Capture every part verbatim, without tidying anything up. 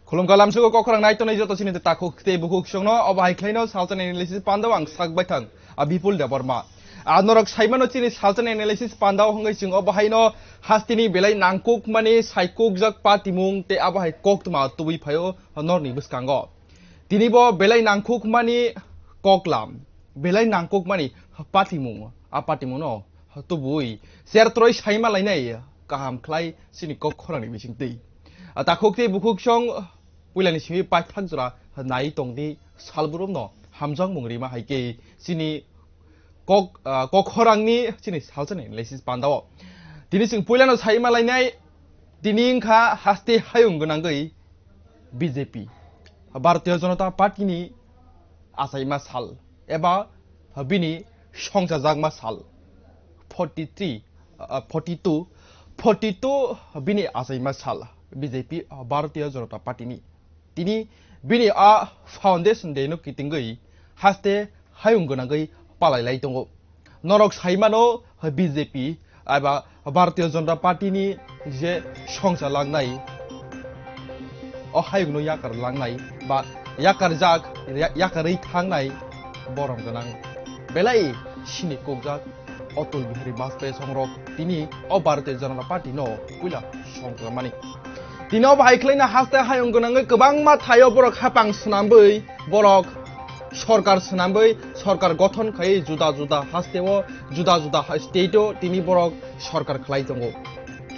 Khulumkha lamsugo kokrang nai tonwi joto chini takhuk tei bukhuk songno obo hai khlaino salsa analysis pandao ang sak baithang a Bipul Debbarma. A norok saimano chini salsa analysis pandao hwngwi chwng obo haino hasteni belai nangkukmani saikukjak patimung tei abo hai koktwma tubui phaio norni bwskango. Tini bo belai nangkukmani koklam, belai nangkukmani patimung, a patimungno tubui chertroi saima lainai kaham khlai chini kok khorangni bisingtwi. A takhuk tei bukhuk song puilani simi paithak jora nai tongdi salbrumno hamjakmung rima hai khe chini kok, ah, kok khorangni chini salsani analysis pandao. Tini chwng puilano saima lainai, tini wngkha haste hayung gwnangwi B J P, Bharatiya Janata Party ni achaima sal eba bini songchajakma sal, forty three, ah, forty two, forty two bini achaima sal B J P, ah, Bharatiya Janata Party ni. Tini bini a foundation day no kitingwi haste hayung gwnangwi palai lai tongo. Norok saimano B J P eba Bharatiya Janata Party ni je songcha langnai, o hayungno yakar langnai ba yakarjak, ya-, yakarwi thangnai borom gwnang belai sini kukjak Atal Bihari Vajpayee songrok tini o Bharatiya Janata Party no puila songklamani. Tini o bahai khlaina haste hayung gwnangwi kwbangma thaio borok hapang swnambwi borok sorkar swnambwi sorkar gothon khai juda juda hasteo juda juda ha-, state o tini borok sorkar khlai tongo.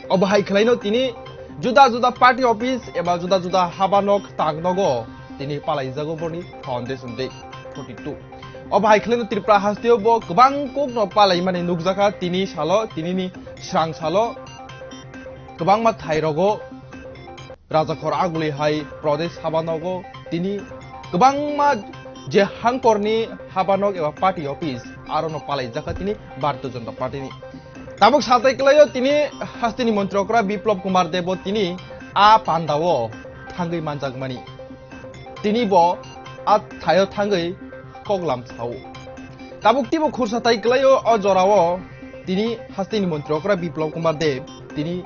Obo hai khlaino tini juda juda party office eba juda juda haba nok tang nogo tini palaijago boni foundation day forty two. Obo hai khlaino Tripura hasteo bo kwbang kokno palaimani nukjakha tini salo, tinini srang salo kwbangma thai rogo Rajakhor aguli hai Pradesh haba nogo tini kwbangma je hangkorni haba nok eba party office aro no palai jakha tini Bharatiya Janata Party ni. Tabuk satai kwlaio tini hasteni montri okra Biplab Kumar Debo tini a pandao thangwi manjakmani. Tini bo a thaio thangwi koklam sao. Tabuk tibo khursa tai kwlaio o jorao tini hasteni montri okra Biplab Kumar Deb tini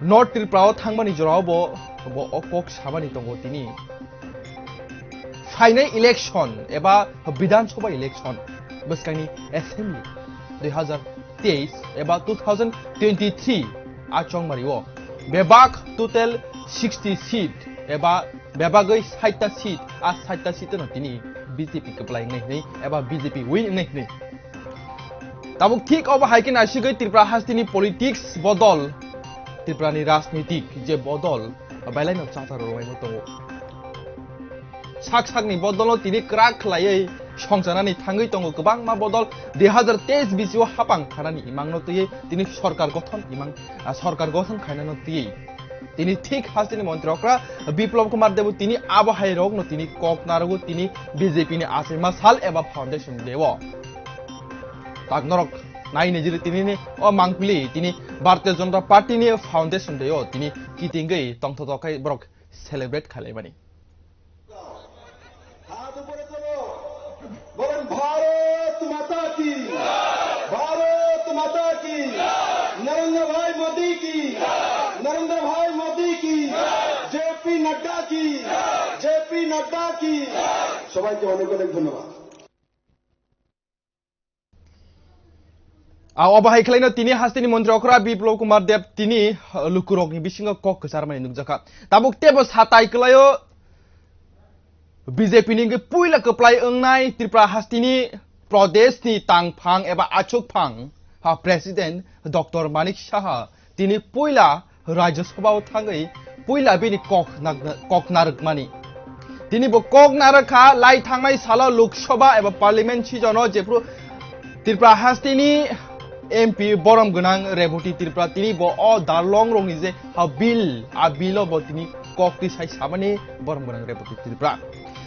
North Tripura o thangmani jorao bo, bo o kok samani tongo tini. Phainai election eba Bidhan Sabha election bwskangni assembly dui hazar teis eba two thousand twenty-three a chongmario bebak total sixty seat eba bebagwi saita seat, a saita seat no tini B J P kwplai wngnai hwnwi eba B J P win wngnai hwnwi. Tabuk thik obo hai khe naisigwi Tripura hasteni politics bodol, Tripurani rajnitik je bodol, bailaino chacharo rwlaino tongo. Sak sakni bodolno tini kwrak khlaiwi songchanani thangwi tongo kwbangma bodol, dui hazar teis bisio hapang khanani imangno twiwi tini sorkar gothon imang, ah, sorkar gothon khainano twiwi. Tini thik hasteni montri okra Biplab Kumar Debo tini abo hai rokno tini kok narogo tini B J P ni achaima sal eba foundation day o. Tak norok nai nijili tini ni o mangpili tini Bharatiya Janata Party ni foundation day o tini kitingwi tongthotok khai borok celebrate khlaimani. হাত উপরে করো, বলেন, ভারত মাতা কি, ভারত মাতা কি, নরেন্দ্র ভাই মোদি কি, নরেন্দ্র ভাই মোদি কি, জেপি নাড্ডা কি, জেপি নাড্ডা কি। সবাইকে অনেক অনেক ধন্যবাদ। A obo hai khlaino tini hasteni montri okra Biplab Kumar Deb tini, uh, lukurokni bisingo kok kwcharmani nukjakha. Tabuk tebo satai kwlaio B J P ni wngwi puila kwplai wngnai Tripura hasteni Pradeshni tangphang eba achukphang President Doctor Manik Saha tini puila Rajya Sabha o thangwi puila bini kok nag-, kok narwkmani. Tini bo kok narwkha lai thangnai salo Lok Sabha eba Parliament season o jephru Tripura hasteni M P borom gwnang Rebati Tripura tini bo o dalong rokni je ha bill, a bill o bo tini kok tisai samani borom gwnang Rebati Tripura.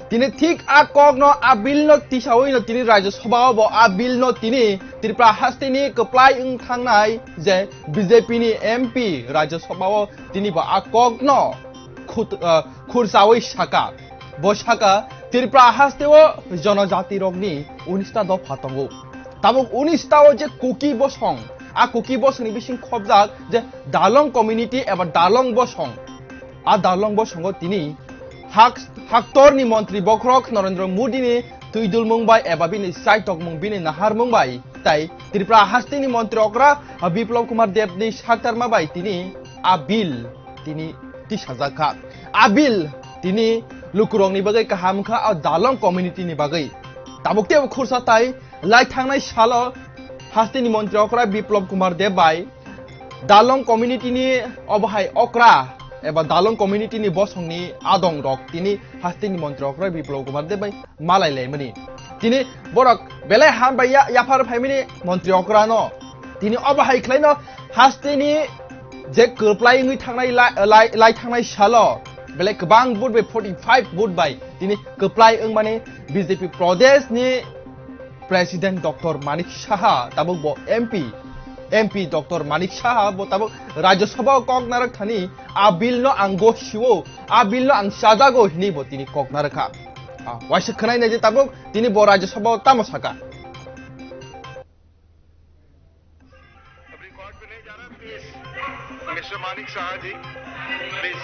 Tini thik a kok no a bill no tisawi no tini Rajya Sabha o bo a bill no tini Tripura hasteni kwplai wng thangnai je B J P ni M P Rajya Sabha o tini bo a kok no khut-, ah, khursawi saka. Bo saka Tripura haste o jonojati rokni unista dopha tongo. Tabuk unista o je Kuki bosong, a Kuki bosongni bising khobjak je Dalong community eba Dalong bosong. A Dalong bosongo tini hak-, haktorni montri bokhorok Narendra Modini twidulmung bai eba bini chaitokmung bini naharmung bai tai Tripura hasteni montri okra Biplab Kumar Debni saktarma bai tini a bill tini tisajak kha. A bill tini lukurokni bagwi kaham kha, a Dalong community ni bagwi. Tabuk tei khursa tai lai thangnai salo hasteni montri okra Biplab Kumar Deb bai Dalong community ni obo hai okra eba Dalong community ni bosongni adong rok tini hasteni montri okra Biplab Kumar Deb bai malai laimani. Tini borok belai ham bai ya-, yaphar phaimani montri okra no. Tini obo hai khlaino hasteni je kwplai wngwi thangnai lai, lai, lai thangnai salo belai kwbang vote bai forty five vote bai tini kwplai wngmani B J P Pradesh ni President Doctor Manik Saha tabuk bo M P, M P Doctor Manik Saha bo tabuk Rajya Sabha o kok narwk thani a bill no ang gosio, a bill no ang chajago hinwi bo tini kok narwkha. Ah, waisa khwnai nai je tabuk tini bo Rajya Sabha o tamo saka. अब रिकॉर्ड पे नहीं जा रहा, please. Mister Manik शाह ji, please,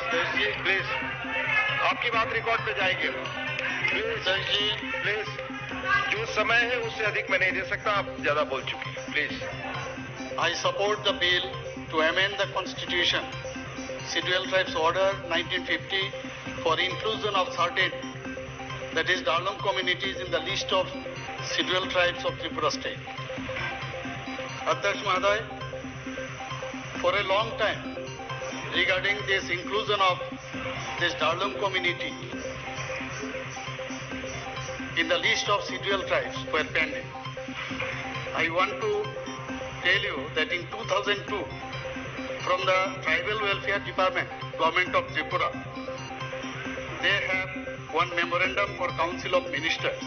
please, आपकी बात रिकॉर्ड पे जाएगी। Please, sir जी। प्लीज, जो समय है, उससे अधिक मैं नहीं दे सकता, आप ज्यादा बोल चुके हैं। Please. I support the bill to amend the constitution, Scheduled Tribes Order nineteen fifty, for inclusion of certain, that is Darlong communities, in the list of Scheduled Tribes of Tripura state. Adhyaksh Mahoday, for a long time, regarding this inclusion of this Darlong community in the list of Scheduled Tribes were pending. I want to tell you that in two thousand two, from the Tribal Welfare Department, Government of Tripura, they have one memorandum for Council of Ministers,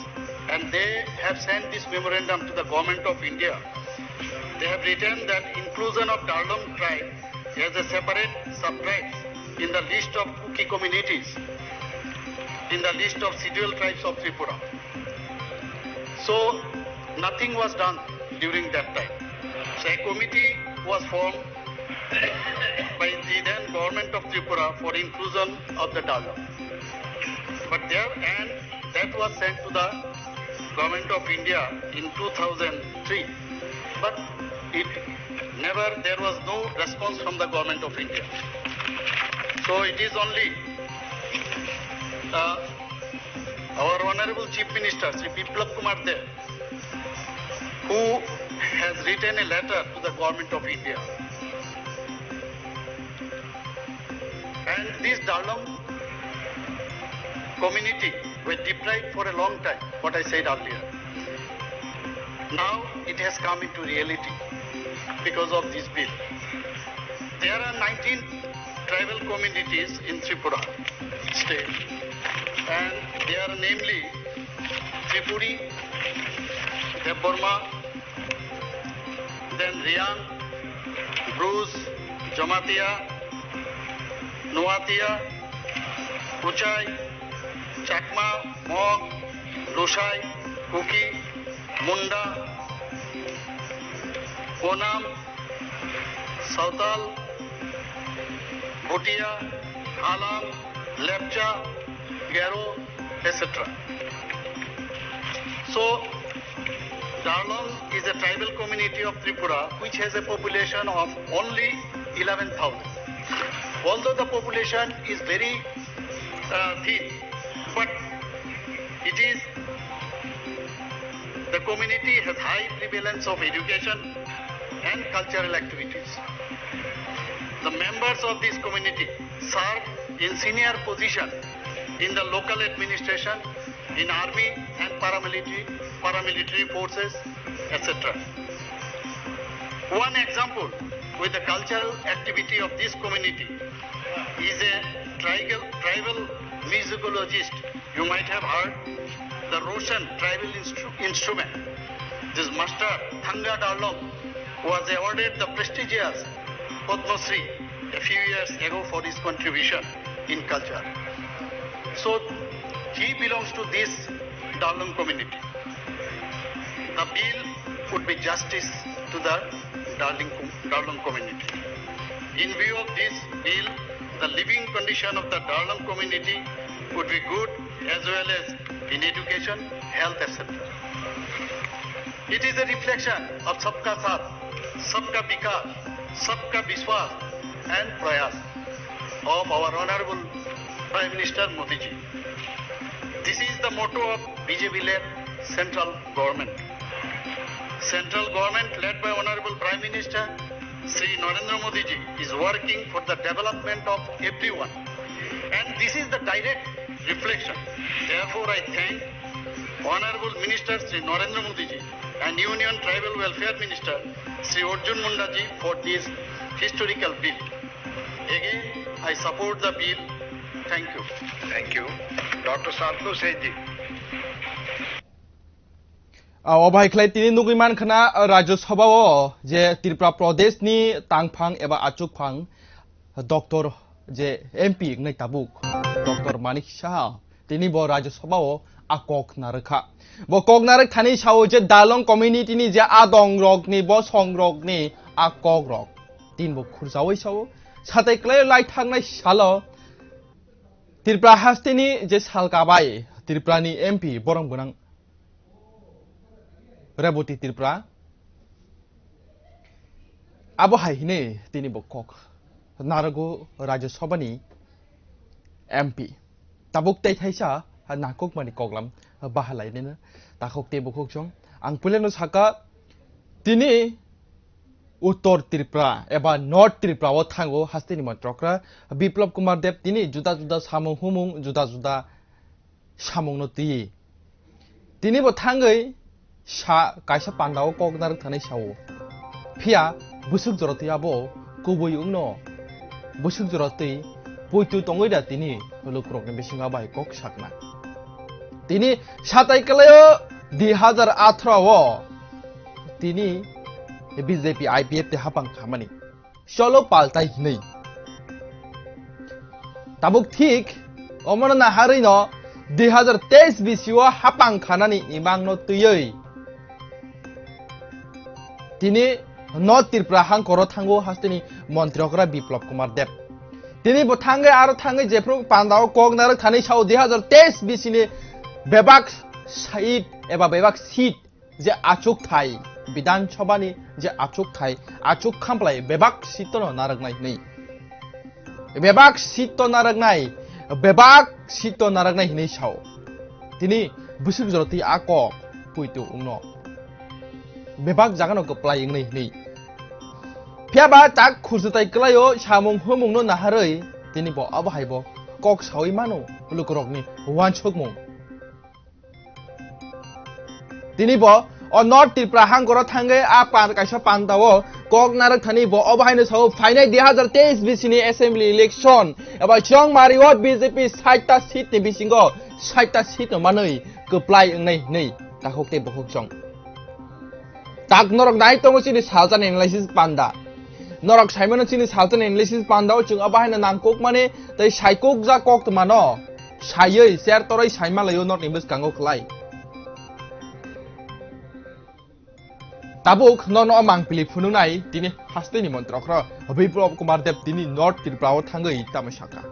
and they have sent this memorandum to the Government of India. They have written that inclusion of Darlong tribe as a separate sub-tribe in the list of Kuki communities, in the list of Scheduled Tribes of Tripura. So, nothing was done during that time. So, a committee was formed by the then Government of Tripura for inclusion of the Darlong. But there, and that was sent to the Government of India in two thousand three. But it never, there was no response from the Government of India. So it is only, uh, our Honorable Chief Minister, Shri Biplab Kumar Deb, who has written a letter to the Government of India. And this Darlong community were deprived for a long time, what I said earlier. Now it has come into reality because of this bill. There are nineteen tribal communities in Tripura state, and they are namely Tripuri, Debbarma, then Riang, Bru, Jamatia, Noatia, Kuchai, Chakma, Mog, Lushai, Kuki, Munda, Onam, Sawtal, Bhutia, Halam, Lepcha, Garo, et cetera. So, Darlong is a tribal community of Tripura which has a population of only eleven thousand. Although the population is very, uh, thin, but it is, the community has high prevalence of education, and cultural activities. The members of this community serve in senior position in the local administration, in army and paramilitary, paramilitary forces, et cetera. One example with the cultural activity of this community is a tribal, tribal musicologist. You might have heard the Roshan tribal instru-, instrument. This master Thanga Darlong was awarded the prestigious Padma Shri a few years ago for his contribution in culture. So he belongs to this Darlong community. The bill would be justice to the Darling com-, Darlong community. In view of this bill, the living condition of the Darlong community would be good as well as in education, health, et cetera. It is a reflection of Sabka Saath, Sabka Vikas, Sabka Vishwas and Prayas of our Honorable Prime Minister Modi ji. This is the motto of B J P led central government. Central government led by Honorable Prime Minister Shri Narendra Modi ji is working for the development of everyone. And this is the direct reflection. Therefore, I thank Honorable Minister Shri Narendra Modi ji and Union Tribal Welfare Minister Shri Arjun Munda ji for this historical bill. Again, I support the bill. Thank you. Thank you. Doctor Santanu Seth ji. Ah, o bai khlai tini nugui man khna, ah, Rajya Sabha o je Tripura Pradesh ni tangphang eba achukphang Doctor je M P wngnai tabuk, Doctor Manik Saha, tini bo Rajya Sabha o a kok narwkha. Bo kok narwk thani sao je Darlong community ni je adong rok ni, bosong rok ni a kok rok. Tin bo khurjaui sao, satai klai lai thangnai salo Tripura haste ni je sal kabai Tripura ni M P borom gwnang Rebati Tripura. Abo hai hinwi tini bo kok narogo Rajya Sabha ni M P. Tabuk tei thaisa nangkukmani koklam bahalainino takhuk tei bukhuk chwng. Ang puilano saka tini Uttor Tripura eba North Tripura o thango hasteni montrokra Biplab Kumar Deb tini juda juda samung humung juda juda samungno twi. Tini bo thangwi sa kaisa pandao kok narwk thani sao. Phiya bwswk jora twi abo kubui wngno. Bwswk jora twi puitu tongwi da tini lukurokni bisingo bai kok sakna. Tini satai kwlaio dui hazar atharo o tini B J P I P F te hapang khamani. Cholo paltai hinwi. Tabuk thik omono naharwi no dui hazar teis bisio hapang khanani imang no twiwi. Tini North Tripura hangkoro thango hasteni montri okra Biplab Kumar Deb. Tini bo thangwi aro thangwi jephru pandao kok narwk thani sao dui hazar teis bisini bebak seat eba bebak seat je achukthai, Bidhan Sabha ni je achukthai, achuk khamplai bebak seat no narwknai hinwi. Bebak seat to narwknai, bebak seat to narwknai hinwi sao. Tini bwswk jora twi a kok puitu wngno. Bebak jagano kwplai wngnai hinwi. Phiya ba tak khurjutai kwlaio samung humungno naharwi tini bo abo hai bo kok saui mano lukurokni uansukmung. Tini bo o North Tripura hangkoro thangwi a pan-, kaisa pandao kok narwk thani bo obo haino sao phainai dui hazar teis bisini assembly election eba Chongmari o B J P saita seat ni bisingo saita seat no manwi kwplai wngnai hinwi takhuk tei bukhuk chwng. Tak norok nai tongo chini salsa ni analysis panda. Norok saimano chini salsa ni analysis panda o chwng abo haino nangkuk mani tei saikuk ja kok tongmano. Saiwi cher toroi saima laio norni bwskango khlai. Tabuk nono o mangpili phunuknai tini hasteni montrokro Biplab Kumar Deb tini North Tripura o thangwi tamo sakha.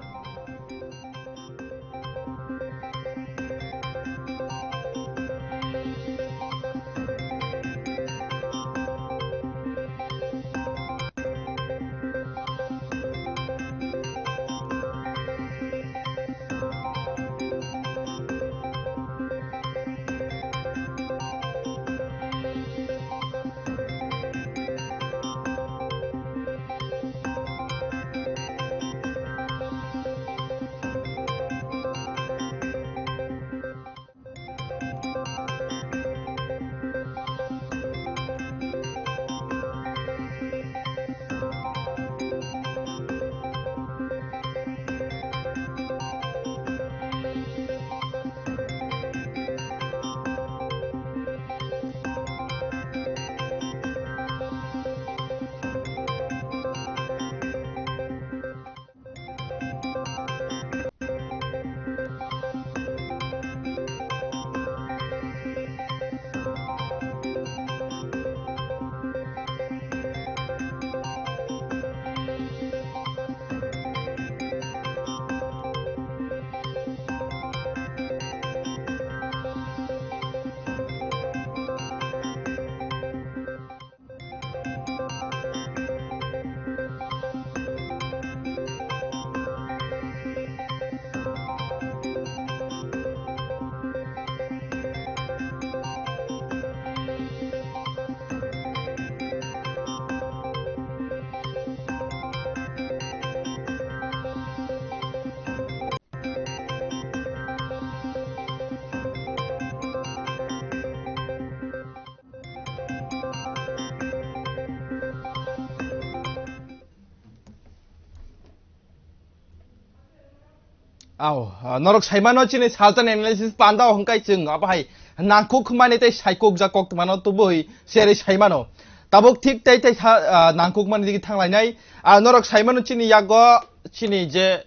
Ao, ah, norok saimano chini salsa analysis panda o hwnkhe chwng abo hai nangkuk mani tei saikuk jak kok mano tubui seri saimano. Tabuk thik tei tei sa, ah, nangkuk mani digi thanglainai. Ah, norok saimano chini yago chini je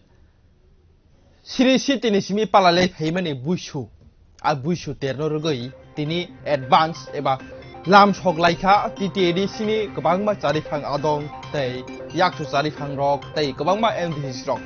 Sri Sitini simi palalai phaimani buisu. A buisu terno rwgwi tini advance eba lam sok laikha T T A D C ni kwbangma chariphang adong tei yakchu chariphang rok tei kwbangma M D Cs rok.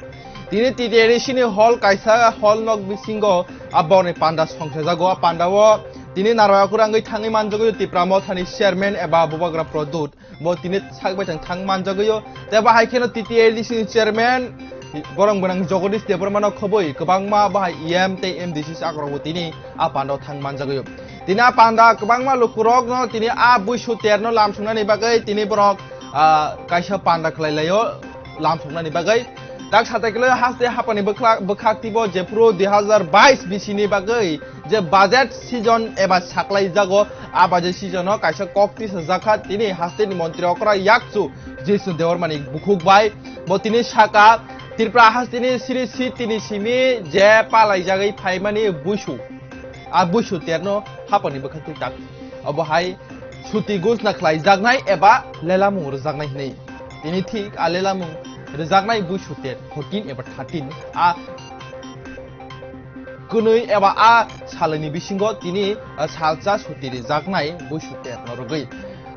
Tini T T A D C ni hall kaisa hall nok bisingo a borni panda songsajago. A panda o tini narwa kurangwi thangwi manjago Tipra Mothani chairman eba Bubagra Produt. Bo tini sak bai thang thang manjagwi o. Tei bahai kheno T T A D C ni chairman borong gwnang Jagadish Debbarma no khobwi kwbangma bahai E M tei M D C sakrok bo tini a panda o thang manjagwi o. Tini a panda kwbangma lukurok no tini a buisu terno lam sungnani bagwi tini borok, ah, kaisa panda khlai lai o lam sungnani bagwi. Tak satai khlai haste hapani bwkhla-, bwkhak tibo jephuru dui hazar bais bisi ni bagwi je budget season eba saklai jago, a budget season o kaisa kok tisa jakha tini haste ni montri okra yakchu Jisnu Debbarma ni bukhuk bai. Bo tini saka Tripura haste ni Sri Sitini simi je palai jagwi phaimani buisu. A buisu terno hapani bwkhak twi tak. Obo hai suti gusna khlai jaknai eba lelamung rwjaknai hinwi. Tini thik a lelamung rwjaknai buisu ter fourteen eba thirteen a kwnwi eba a salni bisingo tini, ah, salsa suti rwjaknai buisu terno rwgwi.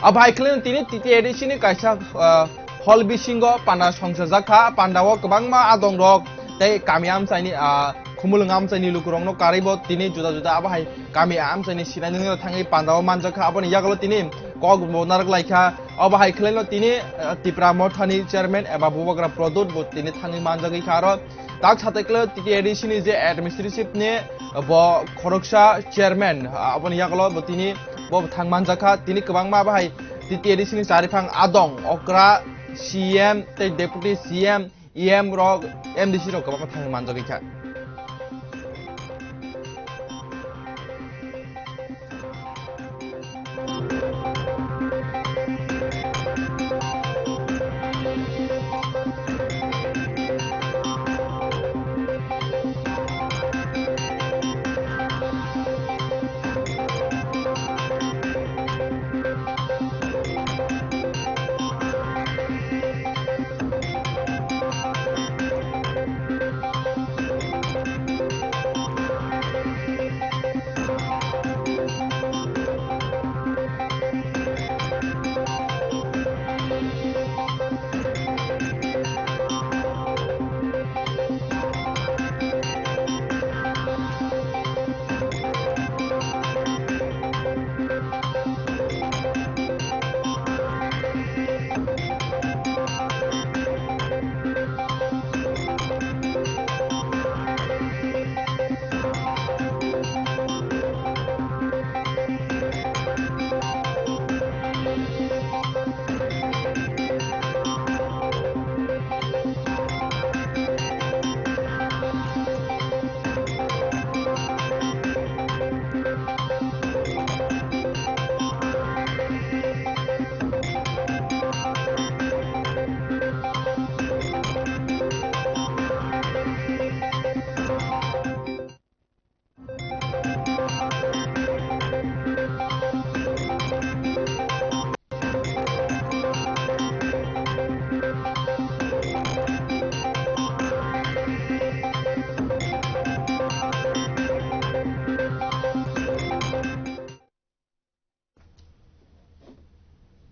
Abo hai khlai tini T T A D C ni kaisa, ah, hall bisingo panda songchajak kha, panda o kwbangma adong rok tei kami amchaini, ah, khumulwng amchaini lukurokno karwi bo tini juda juda abo hai kami amchaini sinani thangwi panda o manjak kha. Aboni yagulo tini kok bo narwk lai kha. Obo hai khlaino tini, ah, Tipra Mothani chairman eba Bubagra Produt bo tini thangwi manjagwi kha aro. Tak satai khlai T T A D C ni je administrative ni bo khoroksa chairman, ah, aboni yagulo bo tini bo thang manjak kha. Tini kwbangma bahai T T A D C ni chariphang adong okra C M tei deputy C M, E M rok, M D C rok kwbangma thang manjagwi kha.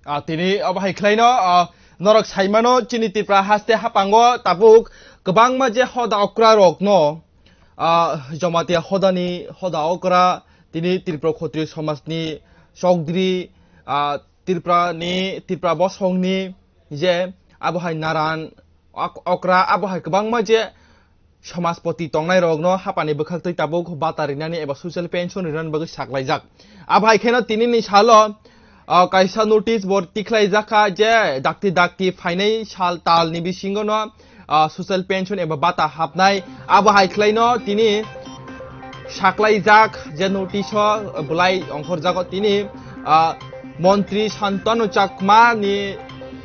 Ah, tini abo hai khlaino, ah, norok saimano chini Tripura haste hapango tabuk kwbangma je hoda okra rokno, ah, Jamatia hodani hoda okra tini Tripura Khotri somajni chokdri, ah, Tripura ni, Tripura bosongni je abo hai naran ok-, okra abo hai kwbangma je Samajpati tongnai rokno hapani bwkhaktwi tabuk bata rinani eba social pension rinani bagwi saklaijak. Abo hai kheno tinini salo, ah, kaisa notice bo tikhlaijak kha je dakti dakti phainai sal talni bisingo no, ah, social pension eba bata hapnai. Abo hai khlaino tini saklaijak je notice o bwlai ongkhorjago tini, ah, Montri Santanu Chakma ni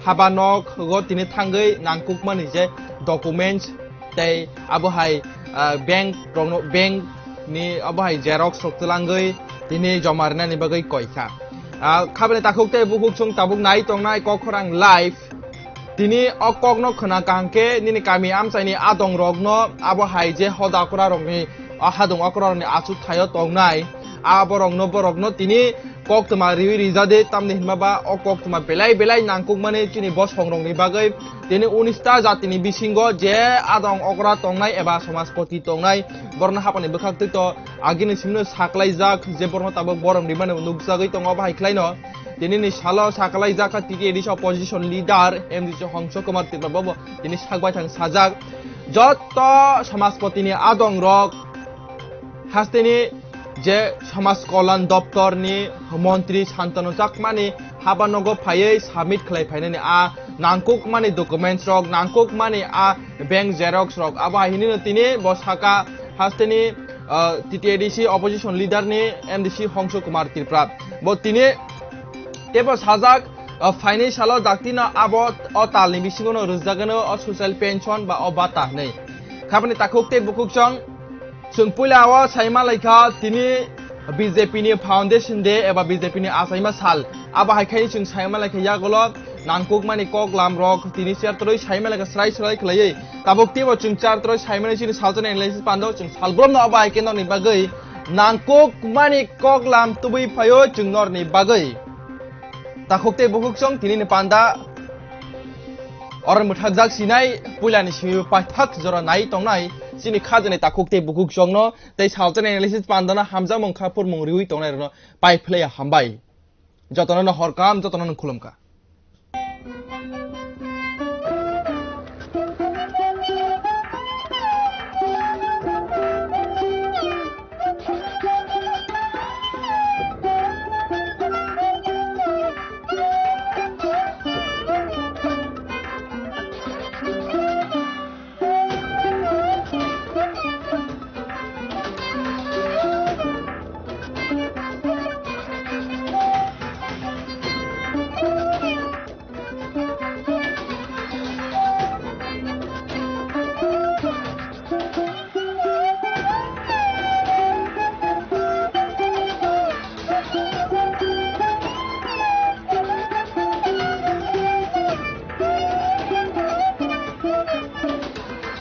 haba nok go tini thangwi nangkukmani je documents tei abo hai ah, bank rokno, bank ni obo hai xerox rok twlangwi tini joma rinani bagwi koi kha. Ah, khabani takhuk tei bukhuk chwng tabuk nai tongnai Kokkhorang Live. Tini o kokno khwna kaham khe nini kami amchaini adong rokno abo hai je hoda okra rokni, o hadung okra rokni achuk thaio tongnai, a borokno, borokno tini koktwma riwi rijade, tamni hinma ba o koktwma belai belai nangkukmani chini bosong rokni bagwi. Tini unis ta jatini bisingo je adong okra tongnai eba samajpoti tongnai, borokno hapani bwkhak twi to agini simino saklaijak, je borokno tabuk borom rimani nukjagwi tongo, bahai khlaino. Tinini salo saklaijak kha T T A D C opposition leader M D C Hongso Kumar Tripura, bobo tini sakbaithang sajak. Jotto samajpotini adong rok hasteni je Samaj Kolyan Doptorni Montri Santanu Chakmani habanogo phaiwi submit khlai phainani a nangkukmani documents rok, nangkukmani a bank xerox rok, abo hai hinino tini bo saka hasteni, ah, T T A D C opposition leader ni M D C Hongso Kumar Tripura. Bo tini tebo sajak, ah, phaini salo daktino abo o talni bisingono rwjakgano o social pension ba o bata hinwi. Khabani takhuk tei bukhuk chwng, chwng puila o saima laikha tini B J P ni foundation day eba B J P ni achaima sal. Abo hai khai chwng saima laikha yagulo nangkukmani koklam rok tini char toroi saima laikha srai srai khlaiwi. Tabuk teibo chwng char toroi saimani chini salsa ni analysis pando chwng salbromno abo hai khe norni bagwi nangkukmani koklam tubui phaio chwng norni bagwi. Takhuk tei bukhuk chwng tinini panda oro mwthakjak sinai puilani simi paithak jora nai tongnai chini khajani takhuk tei bukhuk chwngno tei salsa ni analysis pandano hamjakmung kha phurmung riwi tongnai rokno pai phlaiya hambai. Jotono no hor kaham, jotono no khulum kha.